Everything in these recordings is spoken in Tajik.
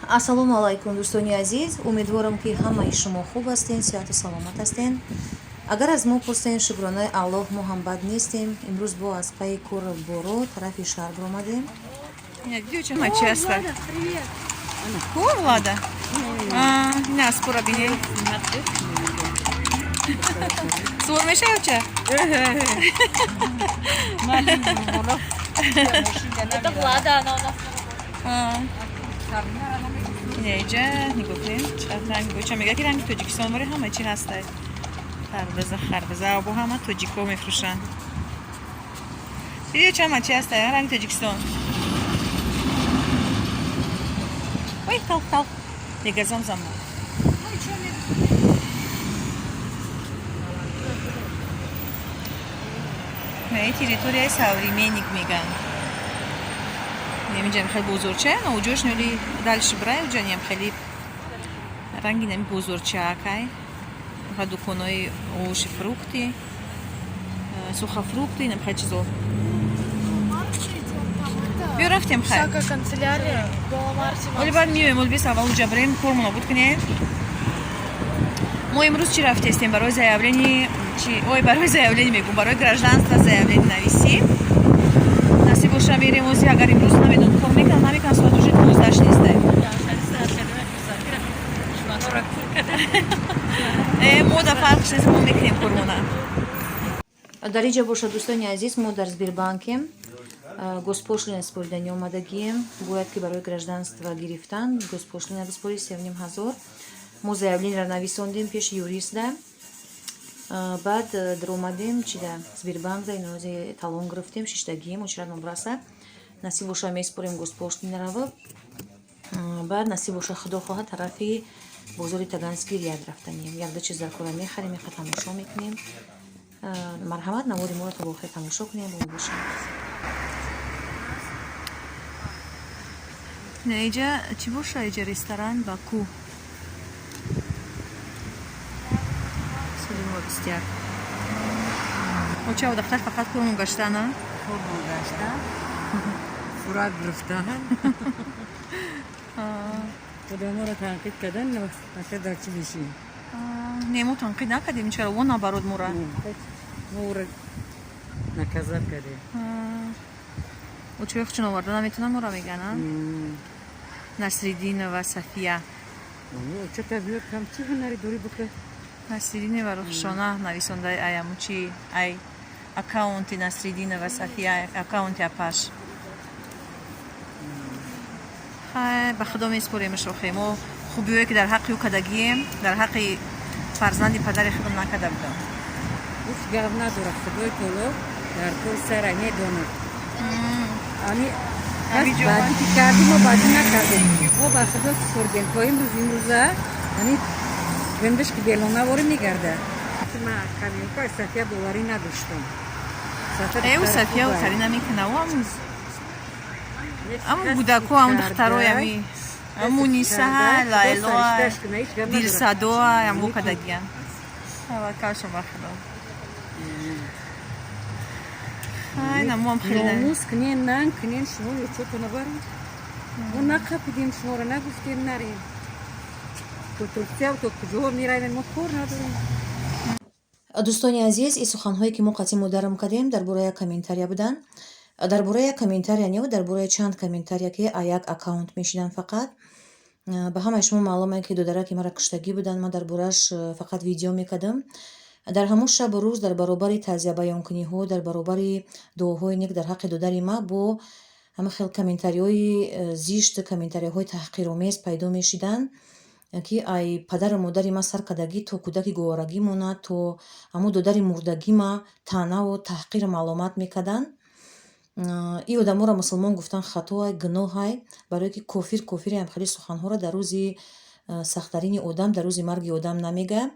Ассалому алайкум, дӯстони азиз. Умедворам, ки ҳамаи шумо хуб ҳастен, сиҳату саломат ҳастен. Агар аз мо пурсен, шукронаи Аллоҳ, мо ҳам бад нестем. Имрӯз бо аз пайи кору боро тарафи шаҳр баромадем. Чи аста? Ку, Влада? На, спора бинед. Сур мешава ча? Это Влада, она у нас. Инаиҷа нигоҳ кунем, ранг ча мега, ки ранги Тоҷикистон вори ҳама чи ҳастай. Харбиза, харбиза бо ҳама тоҷико мефурӯшанд. Дидӣ, чама чи ҳастай, ранги Тоҷикистон. Ой, талх, талх. Мегазам зама. Не, территорияи Современник меган. Немиҷа хеле бозорча, но уҷош ноли дальше брай, уҷа нем хеле ранги нами бозорчаакай. Ва дуконои овощи, фрукты, сухофрукты, нем хеле чизо. Биё, рафтем, хай. Всякая канцелярия. Оли баъд миёем, оли бис аввал уҷа бирем, кормона буд кунем. Мо имрӯз чӣ рафтестем? Барои заявление чи, ой, барои заявление мегӯм, барои гражданство заявление нависӣ. Насиб боша, мерем ози. Агар имрӯз, намедон, кор мекунам, намекунам, соат уже 12 нестай. Мо да фарқ нест, мо мекунем кормона. Дар инҷа бошад, дӯстони азиз, мо дар Сбербанкем, госпошлина споридани омадагием. Бояд ки барои гражданство гирифтан госпошлина биспори, 3500. Мо заявлениеро нависондем пеши юриста, баъд даромадем чида, Сбербанкда инози талон гирифтем, шиштагием, очередь мобраса. Насиб боша, меспорем госпошлинарава, баъд, насиб боша, худо хоҳад, тарафи бозори Таганский ряд рафтанем, якда чиз дар кора мехарем, яқа тамошо мекунем. Марҳамат, навори моро то охир тамошо кунем, бо мо бошед. Иҷа чӣ боша? Иҷа ресторан Баку, соли 21. Оча, дафтар фақат кормон гаштана. Кормон гаштан, сурат гирифтан, одаморо танқид кардан, ака, дар чӣ бишӣ? Не, мо танқид накардем, чаро во наоборот мора. Мо ӯро наказать кардем. Очои хучун оварда наметонам, мора мегана. Насриддинова Сафия. Чата биёр, кам чӣ ҳунари дорӣ, бука. Насриддинова Рухшона нависондаи, ай амучи, ай аккаунти Насриддинова Сафия, аккаунти апаш. Хай, ба худо меспоремаш. Охе, мо хубиҳое ки дар ҳаққи ӯ кардагием, дар ҳаққи фарзанди падари худам накарда будам. Ҳеҷ гап надорад, худои таоло дар кори сара медонад. Ами баъди ки кардем, мо баъди накардем, мо ба худо супурдем. То имрӯз, имрӯза ами гиндиш ки белонаворӣ мегардад. Ма камёнка Сафия боварӣ надоштам. Э, ӯ Сафия ӯтарӣ намекуна, ӯ аму гудако, аму духтарои ами Муниса, Лайлоа, Дилсадоа, аму кадагиян. Таваккалшон ба худо. Ай, намуам хеле номус кунен, нанг кунен, шумо чото набаред. Мо нақапидем шуморо, нагуфтем нарем. То Туркия, то куҷо меравем, мо кор надорем. Дӯстони азиз, ин суханҳое ки мо қатъи модарам кардем, дар бораи як комментария буданд, дар бораи як комментария не, дар бораи чанд комментария, ки як аккаунт мешиданд фақат. Ба ҳамаи шумо маълуме, ки додараки маро куштагӣ буданд. Ман дар борааш фақат видео мекардам. Дар ҳамон шабу рӯз, дар баробари таъзиябаёнкуниҳо, дар баробари дуоҳои нек дар ҳаққи додари ма, бо ҳама хел комментариҳои зишт, комментариҳои таҳқиромез пайдо мешиданд, ки ай падару модари ма сар кардагӣ то кӯдаки гуворагӣ монад, то ҳамун додари мурдагӣ ма таънаву таҳқиру маълумат мекарданд. Ин одаморо мусулмон гуфтан хатоай, гуноҳай, барое ки кофир кофиреам хеле суханҳоро дар рӯзи сахттарини одам, дар рӯзи марги одам намега.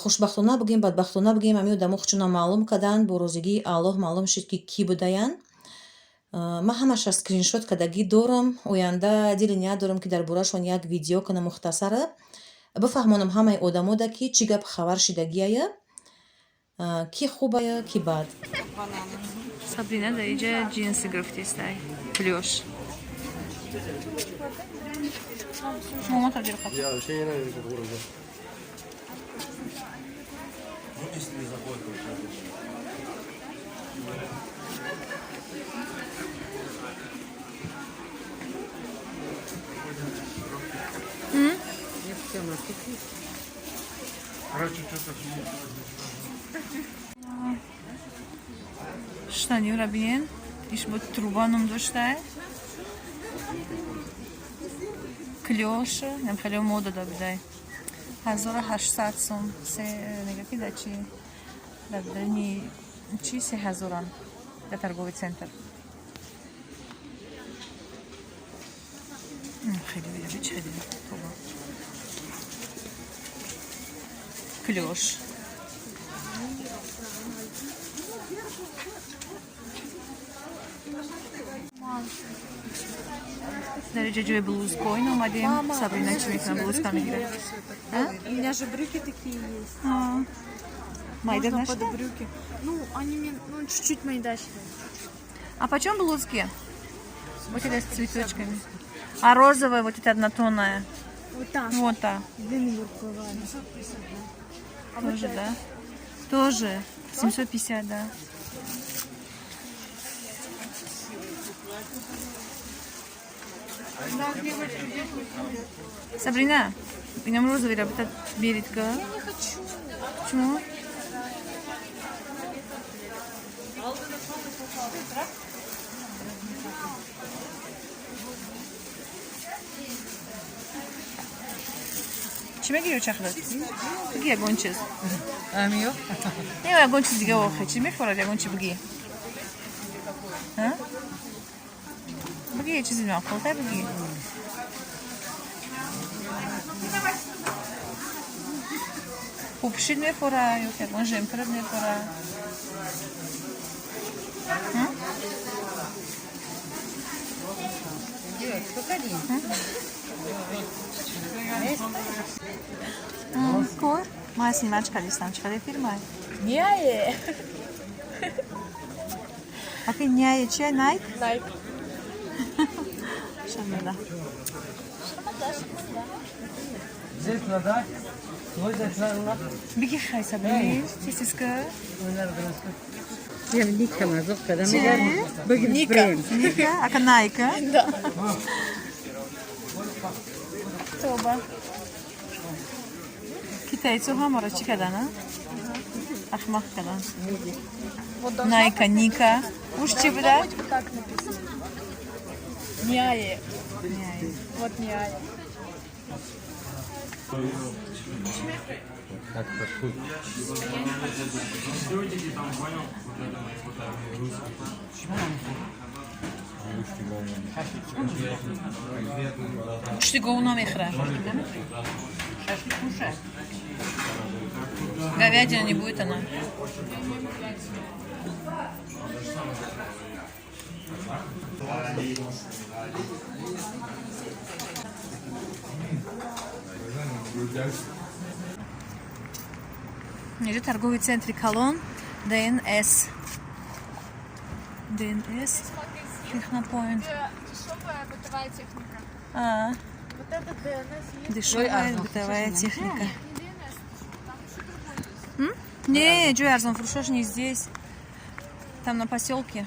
Хушбахтона бигӯем, бадбахтона бигӯем, ҳамин одамо худшона маълум карданд. Бо розигии Аллоҳ маълум шуд, ки кӣ будаянд. Ман ҳамаша скриншот кардагӣ дорам. Оянда дили ният дорам, ки дар бораашон як видео кунам, мухтасара бифаҳмонам ҳамаи одамода, ки чӣ гап хабар шидагиая, ки хубая, ки бад. Сабрина дар иҷа ҷинси гирифтестай, плёш. Я вообще не ненавижу кукурузу. Штаниро бинен, иш бо труба ном доштае. Клёша, нам хеле мода да бидай. 1800 сом, се нега ки да чи да дани чи се ҳазоран да торговый центр. Хеле бида, чи хеле тоба. Клёш. Дар инҷа ҷои блузкоин омадем. Сабрина чӣ мекунад? Блузка мегирад. У меня же брюки такие есть. Майда Можно под нашла? брюки. Ну, они мне, ну, чуть-чуть майдачили. А почем блузки? Вот это с цветочками. А розовая вот эта однотонная. Вот так. Вот та. Длинные рукава. Тоже, да? Тоже. 750, да. Сабрина, инам розовый работа берет-ка. Я не хочу. Почему? Чӣ мегирӣ чахлат? Биги ягон чиз. Амиё? Не, ягон чиз дига охе. Чӣ мефорад ягон чи биги? А? Биги чизи маъқул, тай биги. Пупшид мефора ё ягон жемпер мефора. Кор? Ма снимач кардистам. Чӣ қадар фирма? Няе. Аки няе чи Найк? Найк. Шарманда. Биги хай Сабрина. Чистиска. Я Ника мазоқ кардам. Мегар бигир бренд. Ника, ака Найка? Да. Тоба. Китайцо ҳамаро чӣ кардан, а? Ахмақ кардан. Вот должно Найка, Ника. Уж чӣ буда? быть вот так написано. Няе. Вот няе. Гӯшти гову намехӯрад. Говядина не будет она. Инҷо торговый центри калон ДНС. ДНС. Технопоинт. Дешевая бытовая техника. А, Вот это ДНС есть. дешевая бытовая техника. Не ДНС, там еще другой есть. Не, ҷои арзонфурӯшош не здесь. Там на поселке.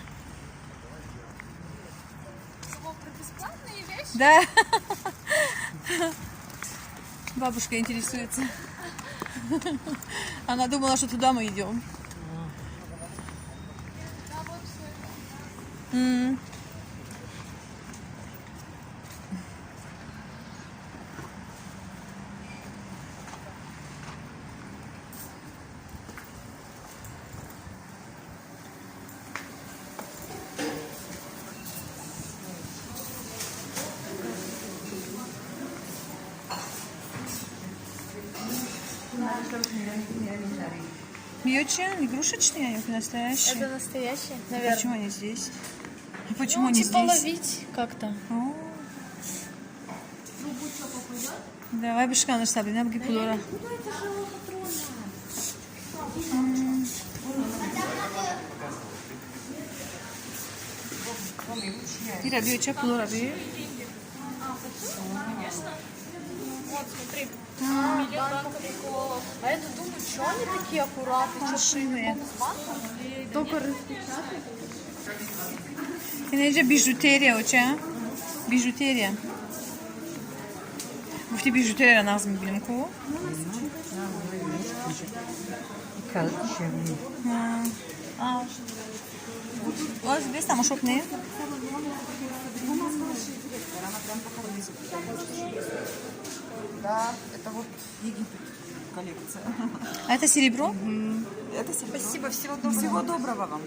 Думал про бесплатные вещи. Да. Бабушка интересуется. Она думала, что туда мы идем. Да, вот всё. Миочи, игрушечные, они настоящие. Это настоящие, наверное. Почему они здесь? А почему Ну, они типа здесь? ловить как-то. О. Давай бишканаш, Сабрина, бги пулора. Ира, био ча пулора би? Вот, смотри. Билет банка приколов. А я тут думаю, что они такие аккуратные? Машины. Только распечатали. Инҷа бижутерия оча, бижутерия. Гуфти, бижутерияро нағз мебинем ку. Кал шевли. Оз без тамошо кунем. Да, это вот Египет коллекция. А это серебро? Это серебро. Спасибо, всего доброго. Всего доброго вам.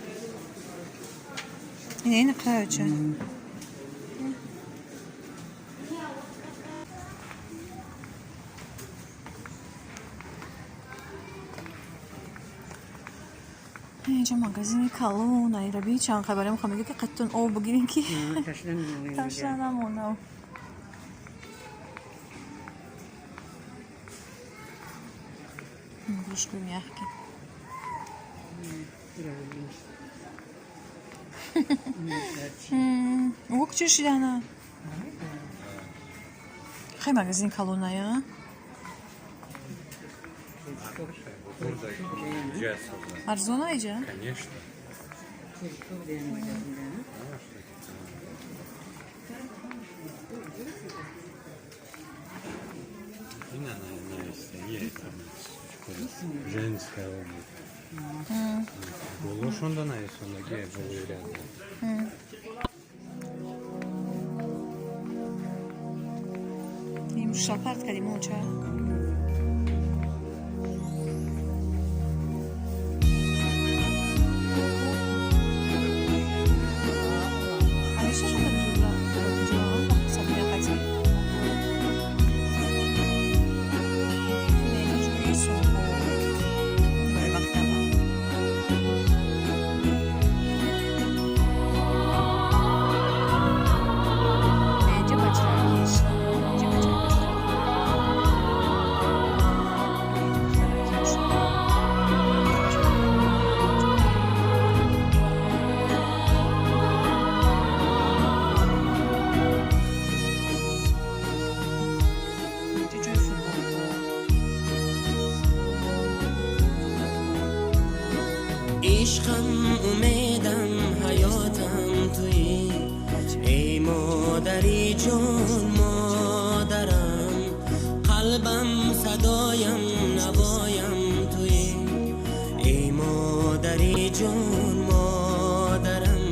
Ина, ина қара, оча. Инҷа магазини калон. Айраби чанд хабаре мехоҳам, мега, ки қаттон об бигирем, ки Ташла намоем. Ташла намонам. Игрушки мягкие. Ок, чешидана. Хай, магазин калоная. Арзона иҷа? Конечно. И на стене там женская обувь. Болошонда нависондаги болои ряд. Имрӯз шалпарт кардем, оча. Ҳамеша шуда куҷо сабина қатӣ. Ҷои сумко барои мактаба. Инҷа бачакиш. Инҷа бачакиш. Духтаракиш. Инҷа ҷои футболҳо. Ишқам, умедам, ҳаётам туӣ, эй модари ҷон, модарам, қалбам, садоям, навоям туӣ, эй модари ҷон, модарам,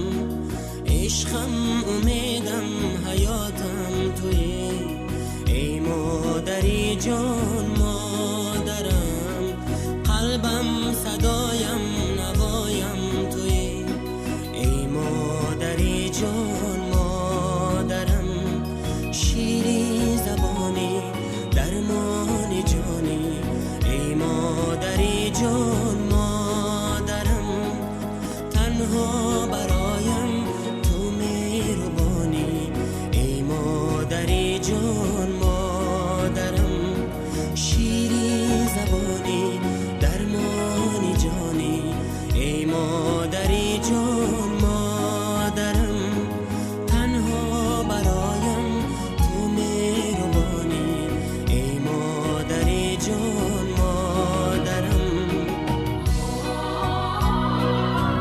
ишқам, умедам, ҳаётам туӣ, эй модари ҷон.